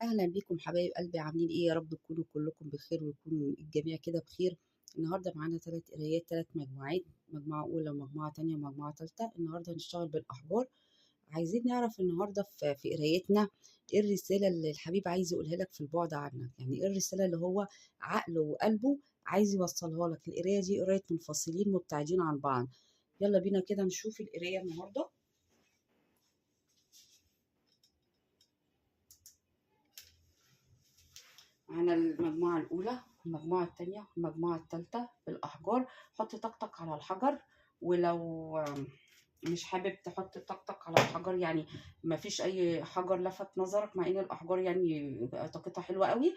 أهلا بيكم حبايب قلبي، عاملين إيه؟ يا رب تكونوا كلكم بخير ويكون الجميع كده بخير. النهارده معانا 3 قرايات، 3 مجموعات، مجموعة أولى ومجموعة تانية ومجموعة تالتة. النهارده هنشتغل بالأحجار. عايزين نعرف النهارده في قرايتنا إيه الرسالة اللي الحبيب عايز يقولها لك في البعد عنك، يعني إيه الرسالة اللي هو عقله وقلبه عايز يوصلها لك. القراية دي قراية منفصلين مبتعدين عن بعض. يلا بينا كده نشوف القراية النهارده. معانا المجموعة الأولى، المجموعة التانية، المجموعة التالتة بالأحجار. حط طاقتك على الحجر، ولو مش حابب تحط طاقتك على الحجر، يعني ما فيش أي حجر لفت نظرك، مع إن الأحجار يعني طاقتها حلوة قوي.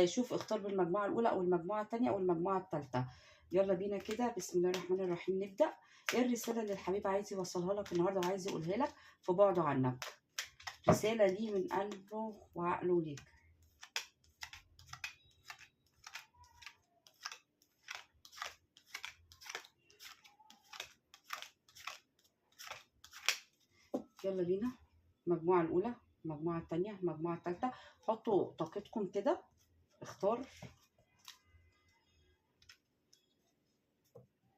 شوف اختار بالمجموعة الأولى أو المجموعة التانية أو المجموعة التالتة. يلا بينا كده، بسم الله الرحمن الرحيم. نبدأ. إيه الرسالة اللي الحبيب عايز يوصلها لك النهاردة وعايز يقولها لك في بعده عنك؟ رسالة ليه من قلبه وعقله ليك. يلا بينا. المجموعة الأولى، المجموعة التانية، المجموعة التالتة. حطوا طاقتكم كده، اختار.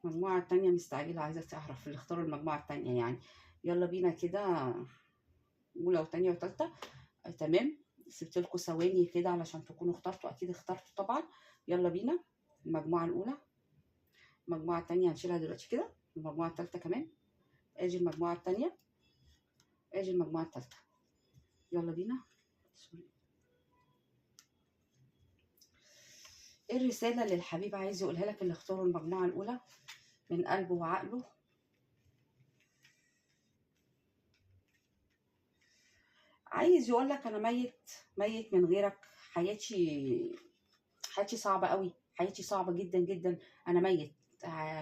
المجموعة التانية مستعجلة عايزة تعرف اللي اختاروا المجموعة التانية يعني. يلا بينا كده، أولى وتانية وتالتة. تمام، سبت لكم ثواني كده علشان تكونوا اخترتوا، أكيد اخترتوا طبعا. يلا بينا. المجموعة الأولى، المجموعة التانية هنشيلها دلوقتي كده، المجموعة التالتة كمان. ادي المجموعة التانية، ادي المجموعة التالتة. يلا بينا. ايه الرسالة اللي الحبيب عايز يقولها لك اللي اختاروا المجموعة الأولى من قلبه وعقله؟ عايز يقول لك أنا ميت، ميت من غيرك، حياتي صعبة قوي، حياتي صعبة جدا جدا، أنا ميت،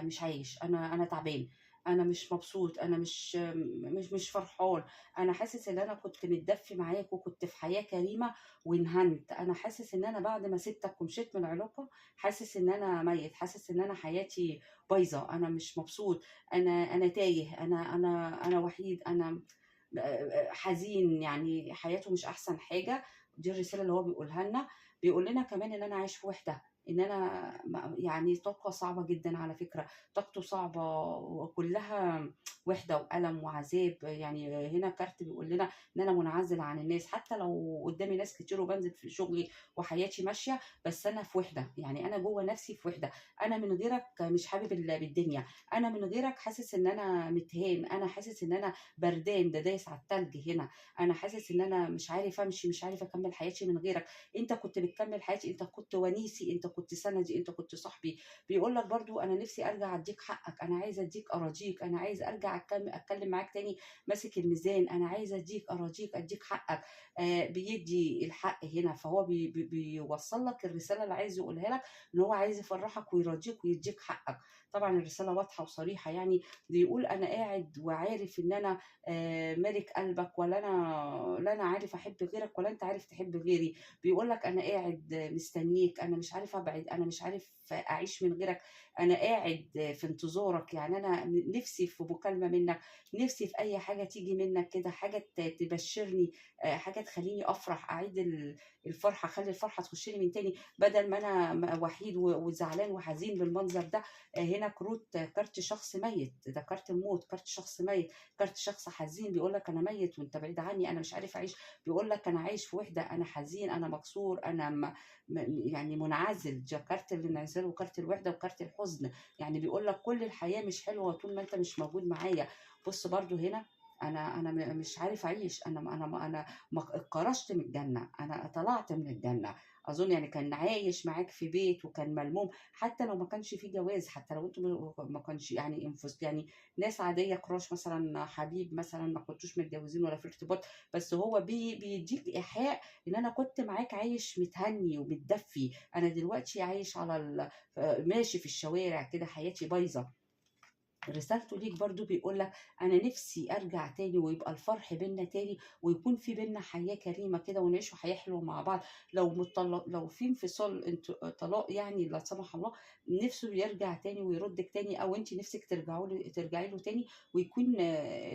مش عايش، أنا تعبان، أنا مش مبسوط، أنا مش فرحان، أنا حاسس إن أنا كنت متدفي معاك وكنت في حياة كريمة وانهنت، أنا حاسس إن أنا بعد ما سبتك ومشيت من العلاقة حاسس إن أنا ميت، حاسس إن أنا حياتي بايظة، أنا مش مبسوط، أنا تايه، أنا وحيد، أنا حزين، يعني حياته مش أحسن حاجة. دي الرسالة اللي هو بيقولها لنا. بيقول لنا كمان إن أنا عايش في وحدة، إن أنا يعني طاقة صعبة جدا على فكرة، طاقته صعبة وكلها وحدة وألم وعذاب. يعني هنا كارت بيقول لنا إن أنا منعزل عن الناس، حتى لو قدامي ناس كتير وبنزل في شغلي وحياتي ماشية، بس أنا في وحدة، يعني أنا جوه نفسي في وحدة، أنا من غيرك مش حابب بالدنيا، أنا من غيرك حاسس إن أنا متهان، أنا حاسس إن أنا بردان، ده دايس على التلج هنا، أنا حاسس إن أنا مش عارف أمشي، مش عارف أكمل حياتي من غيرك، أنت كنت بتكمل حياتي، أنت كنت ونيسي، أنت كنت سندي، أنت كنت صاحبي. بيقول لك برضو أنا نفسي أرجع أديك حقك، أنا عايز أديك أراضيك، أنا عايز أرجع أتكلم معاك تاني، ماسك الميزان، أنا عايز أديك أراضيك، أديك حقك. بيدي الحق هنا، فهو بي بي بيوصل لك الرسالة اللي عايز يقولها لك، إن هو عايز يفرحك ويراضيك ويديك حقك. طبعا الرسالة واضحة وصريحة، يعني بيقول أنا قاعد وعارف إن أنا مالك قلبك، ولا أنا لا أنا عارف أحب غيرك ولا أنت عارف تحب غيري. بيقول لك أنا قاعد مستنيك، أنا مش عارف أبعد، أنا مش عارف أعيش من غيرك، أنا قاعد في انتظارك، يعني أنا نفسي في مكالمة منك، نفسي في أي حاجة تيجي منك كده، حاجة تبشرني، حاجة تخليني أفرح، أعيد الفرحة، أخلي الفرحة تخش لي من تاني، بدل ما أنا وحيد وزعلان وحزين بالمنظر ده. هنا كروت، كارت شخص ميت، ده كارت الموت، كارت شخص ميت، كارت شخص حزين، بيقول لك أنا ميت وأنت بعيد عني، أنا مش عارف أعيش. بيقول لك أنا عايش في وحدة، أنا حزين، أنا مكسور، أنا يعني منعزل. ده كارت الانعزال وكارت الوحدة وكارت الحزن، يعني بيقول لك كل الحياة مش حلوة طول ما أنت مش موجود معايا. بص برضو هنا أنا مش عارف أعيش، أنا اتكرشت من الجنة، أنا طلعت من الجنة. أظن يعني كان عايش معاك في بيت وكان ملموم، حتى لو ما كانش فيه جواز، حتى لو انتوا ما كانش يعني انفس، يعني ناس عادية، كراش مثلا، حبيب مثلا، ما كنتوش متجوزين ولا في ارتباط، بس هو بيديك إيحاء إن أنا كنت معاك عايش متهني ومتدفي، أنا دلوقتي عايش على ماشي في الشوارع كده، حياتي بايظة. رسالته ليك برضو بيقول لك انا نفسي ارجع تاني ويبقى الفرح بينا تاني، ويكون في بينا حياة كريمة كده، ونعيشوا حياة حلوة مع بعض. لو في انفصال، طلاق يعني لا سمح الله، نفسه يرجع تاني ويردك تاني، او انت نفسك ترجعي له تاني، ويكون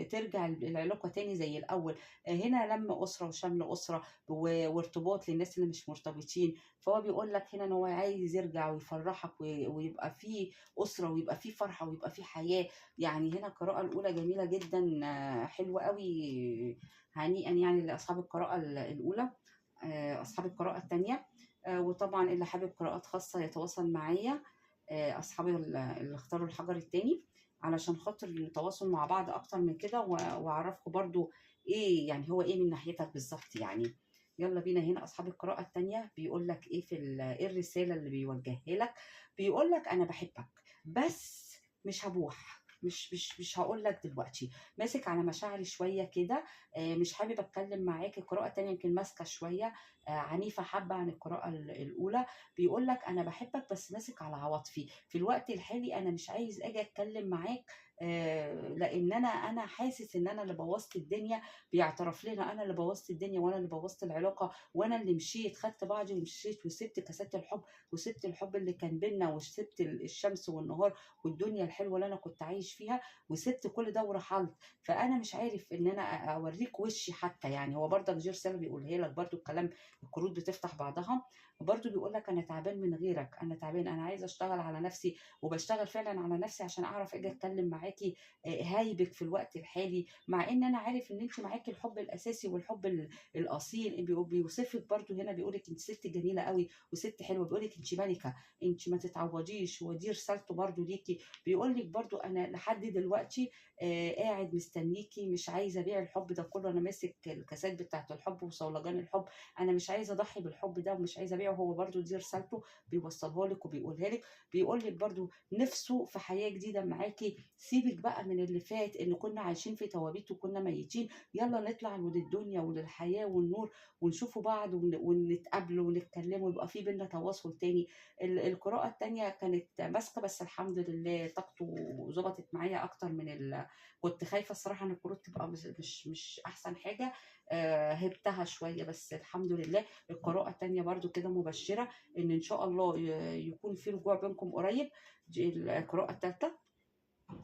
ترجع العلاقة تاني زي الاول. هنا لم اسره وشمل اسره وارتباط للناس اللي مش مرتبطين. فهو بيقول لك هنا ان هو عايز يرجع ويفرحك ويبقى في اسره ويبقى في فرحه ويبقى في حياة. يعني هنا القراءة الأولى جميلة جدا، حلوة قوي، هنيئا يعني لأصحاب القراءة الأولى. أصحاب القراءة الثانية، وطبعا اللي حابب قراءات خاصة يتواصل معايا، أصحاب اللي اختاروا الحجر الثاني، علشان خاطر نتواصل مع بعض أكتر من كده، وأعرفكم برضو إيه يعني هو إيه من ناحيتك بالظبط يعني. يلا بينا هنا أصحاب القراءة الثانية بيقول لك إيه في إيه الرسالة اللي بيوجهها لك. بيقول لك أنا بحبك بس مش هبوح، مش مش مش هقول لك دلوقتي، ماسك على مشاعري شوية كده، مش حابب اتكلم معاك. القراءة الثانية يمكن ماسكه شوية، عنيفة حبه عن القراءة الاولى. بيقول لك انا بحبك بس ماسك على عواطفي في الوقت الحالي، انا مش عايز اجي اتكلم معاك، لان انا حاسس ان انا اللي بوظت الدنيا. بيعترف لنا انا اللي بوظت الدنيا، وانا اللي بوظت العلاقة، وانا اللي مشيت، خدت بعضي ومشيت، وسبت كاسات الحب، وسبت الحب اللي كان بينا، وسبت الشمس والنهار والدنيا الحلوة اللي انا كنت عايش فيها، وسبت كل ده ورحلت. فانا مش عارف ان انا اوريك وشي حتى. يعني هو برضك دي رسالة بيقولها لك برضو، الكلام الكروت بتفتح بعضها. وبرضو بيقول لك انا تعبان من غيرك، انا تعبان، انا عايز اشتغل على نفسي، وبشتغل فعلا على نفسي عشان اعرف اجي اتكلم معاكي. هايبك في الوقت الحالي، مع ان انا عارف ان انت معاكي الحب الاساسي والحب الاصيل. بيوصفك برضو هنا، بيقولك انت ست جميلة قوي وست حلوة، بيقولك انت ملكه، انت ما تتعوضيش. ودي رسالته برضو ليكي. بيقولك برضو انا لحد دلوقتي قاعد مستنيكي، مش عايزه ابيع الحب ده كله، انا ماسك الكاسات بتاعت الحب وصولجان الحب، انا مش عايزه اضحي بالحب ده ومش عايزه ابيعه. هو برضو دي رسالته بيوصلها لك وبيقولها لك. بيقول لك برضو نفسه في حياة جديدة معاكي، سيبك بقى من اللي فات، ان كنا عايشين في توابيت وكنا ميتين، يلا نطلع للدنيا وللحياه والنور، ونشوفوا بعض ونتقابلوا ونتكلموا، ويبقى في بينا تواصل تاني. القراءة التانية كانت ماسكه، بس الحمد لله طاقته ظبطت معايا اكتر من كنت خايفة الصراحة ان الكروت تبقى مش احسن حاجة، هبتها شوية، بس الحمد لله القراءة التانية برضو كده مبشرة ان شاء الله يكون في رجوع بينكم قريب. دي القراءة الثالثة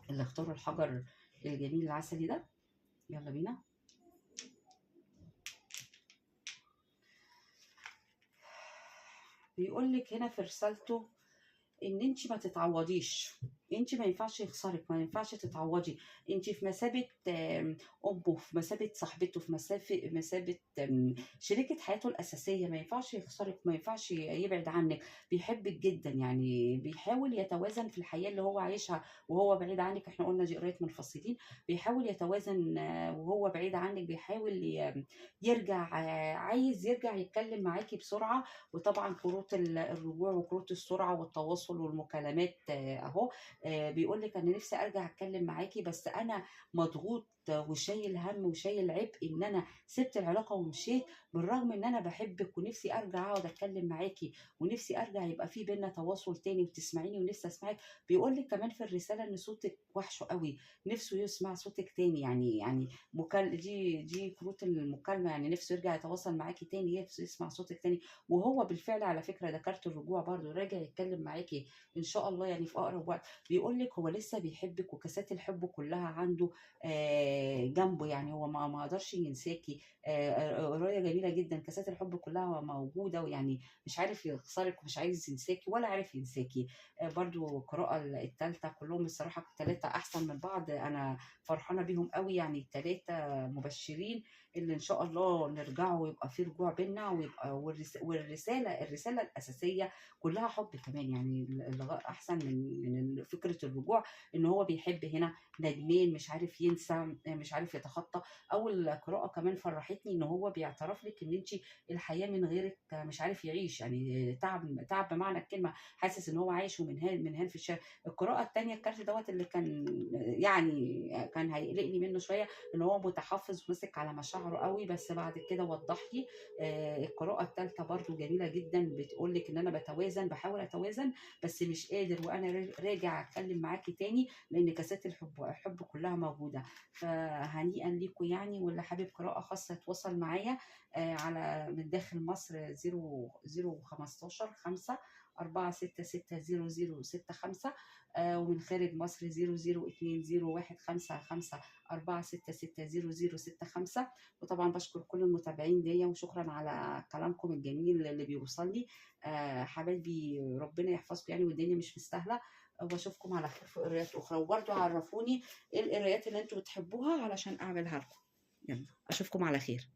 اللي اختاروا الحجر الجميل العسلي ده. يلا بينا. بيقول لك هنا في رسالته ان انت ما تتعوضيش، انت ما ينفعش يخسرك، ما ينفعش تتعوضي، انت في مثابة امه، في مثابة صاحبته، في مثابة شريكه حياته الاساسية، ما ينفعش يخسرك، ما ينفعش يبعد عنك، بيحبك جدا، يعني بيحاول يتوازن في الحياة اللي هو عايشها وهو بعيد عنك. احنا قلنا دي قرايه منفصلين، بيحاول يتوازن وهو بعيد عنك، بيحاول يرجع، عايز يرجع يتكلم معاكي بسرعة. وطبعا كروت الرجوع وكروت السرعة والتواصل والمكالمات اهو. بيقول لك انا نفسي ارجع اتكلم معاكي، بس انا مضغوط وشايل هم وشايل عبء ان انا سبت العلاقة ومشيت، بالرغم ان انا بحبك ونفسي ارجع اقعد اتكلم معاكي، ونفسي ارجع يبقى في بينا تواصل تاني وتسمعيني ونفسي اسمعك. بيقول لك كمان في الرسالة ان صوتك وحشة قوي، نفسه يسمع صوتك تاني، يعني دي كروت المكالمة، يعني نفسه يرجع يتواصل معاكي تاني، نفسه يسمع صوتك تاني. وهو بالفعل على فكرة ده كارت الرجوع برضه، راجع يتكلم معاكي ان شاء الله يعني في اقرب وقت. بيقول لك هو لسه بيحبك وكاسات الحب كلها عنده جنبه، يعني هو ما قدرش ينساكي. قرايه جميلة جدا، كاسات الحب كلها موجودة، ويعني مش عارف يخسرك ومش عايز ينساكي ولا عارف ينساكي. برضو القراءة الثالثة كلهم الصراحة الثلاثة احسن من بعض، انا فرحانة بيهم قوي، يعني الثلاثة مبشرين اللي ان شاء الله نرجعوا ويبقى في رجوع بينا، ويبقى والرسالة الرسالة الاساسية كلها حب كمان، يعني احسن من فكرة الرجوع ان هو بيحب هنا، ندمان مش عارف ينسى، مش عارف يتخطى. اول قراءة كمان فرحتني ان هو بيعترف لك ان انت الحياة من غيرك مش عارف يعيش، يعني تعب، تعب بمعنى الكلمة، حاسس ان هو عايش ومنهان، منهان في الشارع. القراءة الثانية الكارت دوت اللي كان يعني كان هيقلقني منه شوية، ان هو متحفظ وماسك على مشاعره قوي، بس بعد كده وضح لي. القراءة الثالثة برضو جميلة جدا، بتقول لك ان انا بتوازن، بحاول اتوازن بس مش قادر، وانا راجع اتكلم معاكي تاني لان كاسات الحب كلها موجودة. فهنيئا ليكم يعني، واللي حابب قراءة خاصة يتواصل معايا على من داخل مصر 0 0 15 5 4 6 6 0 0 6 5، ومن خارج مصر 0 0 2 0 1 5 5 4 6 6 0 0 6 5. وطبعا بشكر كل المتابعين ليا، وشكرا على كلامكم الجميل اللي بيوصل لي. حبايبي ربنا يحفظكم يعني، والدنيا مش مستاهلة، واشوفكم على خير في قرايات اخرى. وبرده عرفوني ايه القرايات اللي انتوا بتحبوها علشان اعملها لكم. يلا اشوفكم على خير.